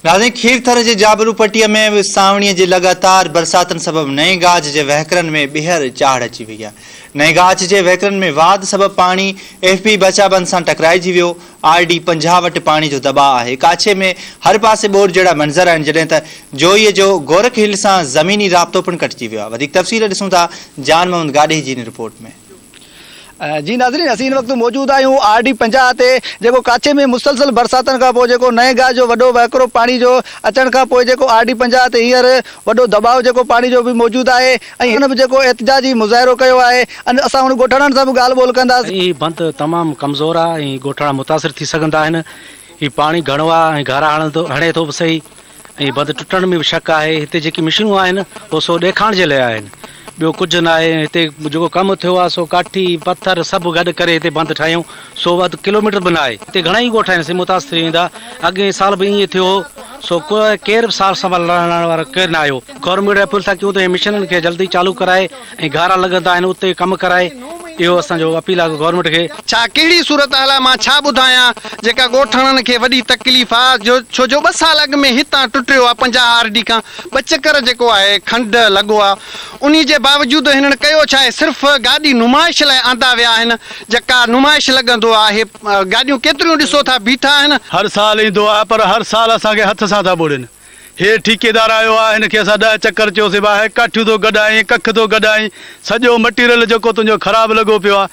ناظرين کيرٿر جي جابلو پٽيء ۾ به سانوڻيء جي لڳاتار برساتن سبب نئين گاج جي وهڪرن ۾ ٻيهر چاڙهه اچي وئي آهي. نئين گاج جي وهڪرن ۾ واڌ سبب پاڻي ايف پي بچا بند سان ٽڪرائجي ويو، آر ڊي 50 وٽ پاڻي جو دٻاء آهي، ڪاڇي ۾ هر پاسي ٻوڏ جهڙا منظر آهن، جڏهن ته جوئي جو گورک هل سان زميني رابطو پڻ ڪٽجي ويو آهي. وڌيڪ تفصيل ڏسون ٿا جان محمد گاڏهي جي هن رپورٽ ۾. جي ناظرين اسين هن وقت موجود آهيون آر ڊي 50 تي جيڪو ڪاڇي ۾ مسلسل برساتن کان پوء جيڪو نئين گاهه جو وڏو وهڪرو پاڻي جو اچڻ کان پوء جيڪو آر ڊي 50 تي هينئر وڏو دٻاء جيڪو پاڻي جو به موجود آهي ۽ هن به جيڪو احتجاجي مظاهرو ڪيو آهي ۽ اسان هن ڳوٺاڻن سان به ڳالهه ٻولهه ڪنداسين. هي بند تمام ڪمزور آ ۽ ڳوٺاڻا متاثر ٿي سگهندا آهن هي پاڻي گهڻو آ ۽ گهارا هڻي ٿو به سهي ۽ بند ٽٽڻ ۾ به شڪ آهي، هتي جيڪي مشينون آهن اهو سو ڏيکارڻ جي لاء آهن، ٻيو ڪجهه نه آهي، هتي جيڪو ڪم ٿيو آهي سو ڪاٺي، پٿر سڀ گڏ ڪري هتي بند ٺاهيائون سو اڌ ڪلوميٽر به نه آهي، هتي گهڻا ئي ڳوٺ آهن سي متاثر ٿي ويندا، اڳئين سال به ائين ٿيو هو سو ڪير به سار سنڀال لهڻ وارو ڪير نه آيو، گورنمينٽ کي اپيل ٿا ڪيون ته هي مشينن کي جلدي چالو ڪرائي ۽ گهارا لڳندا آهن اتي ڪم ڪرائي اهو اسان جو اپيل آهي گورنمينٽ کي. ڇا ڪهڙي صورتحال آ مان ڇا ٻڌايان جيڪا ڳوٺاڻن کي وڏي تڪليف آ جو ڇو جو ٻه سال اڳ ۾ هتان ٽٽيو آ 50 آر ڊي کان ٻه چڪر جيڪو آهي کنڊ لڳو آ انهي جي باوجود هنن ڪيو ڇا آهي صرف گاڏي نمائش لاء آندا ويا آهن جيڪا نمائش لڳندو آ اهي گاڏيون ڪيتريون ڏسو ٿا بيٺا آهن. هر سال ايندو آ پر هر سال اسان کي هٿ سان ٿا ٻوڙين. هي ٺيڪيدار آيو آ، هن کي اسان ڏهه چڪر چيوسين ڀاء هي ڪاٺيون ٿو گڏائين، ڪک ٿو گڏائين، سڄو مٽيريل جيڪو تنهنجو خراب لڳو پيو آ،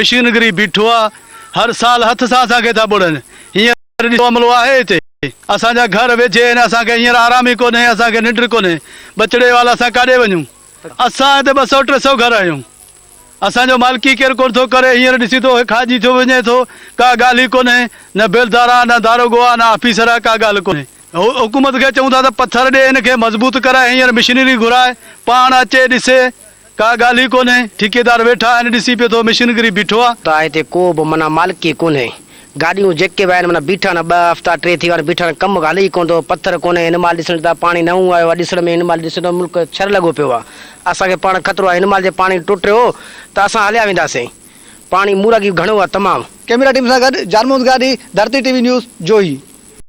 مشينگري بيٺو آ، هر سال هٿ سان اسان کي ٿا ٻوڙن، هينئر ڏسو عملو آهي هتي، اسان جا گهر ويجهي آهن، اسان کي هينئر آرام ئي ڪونهي، اسان کي ننڊ ڪونهي، ٻچڙي والا اسان ڪاڏي وڃون، اسان هتي ٻه سئو ٽي سئو گهر آهيون، اسان جو مالڪي ڪير ڪونه ٿو ڪري، هينئر ڏسين ٿو هي کاڄي ٿيو وڃي ٿو، ڪا ڳالهه ئي ڪونهي، نه بيلدار آ، نه داروغو آ، نه آفيسر آ، ڪا ڳالهه ڪونهي. حڪومت کي چئون ٿا ته پٿر ڏي هن کي مضبوط ڪرائي هينئر مشنري گهرائي، پاڻ اچي ڏسي، ڪا ڳالهه ئي ڪونهي، ٺيڪيدار ويٺا آهن ڏسي پيو ٿو مشنگري بيٺو آ. ته هتي ڪو به معنيٰ مالڪي ڪونهي، گاڏيون جيڪي به آهن معنيٰ بيٺا آهن ٻه هفتا ٽي ٿي ويا آهن بيٺا آهن ڪم هلي ئي ڪونه ٿو پٿر ڪونهي هن مهل ڏسڻ ته پاڻي نئون آيو آهي ڏسڻ ۾ هن مهل ڏسڻ ته ملڪ ڇر لڳو پيو آهي اسان کي پاڻ خطرو آهي هن مهل جي پاڻي ٽٽيو ته اسان هليا وينداسين پاڻي مورڳي گهڻو آهي تمام. ڪئميرا ٽيم سان گڏ جان محمد گاڏهي، ڌرتي ٽي وي نيوز، جوهي.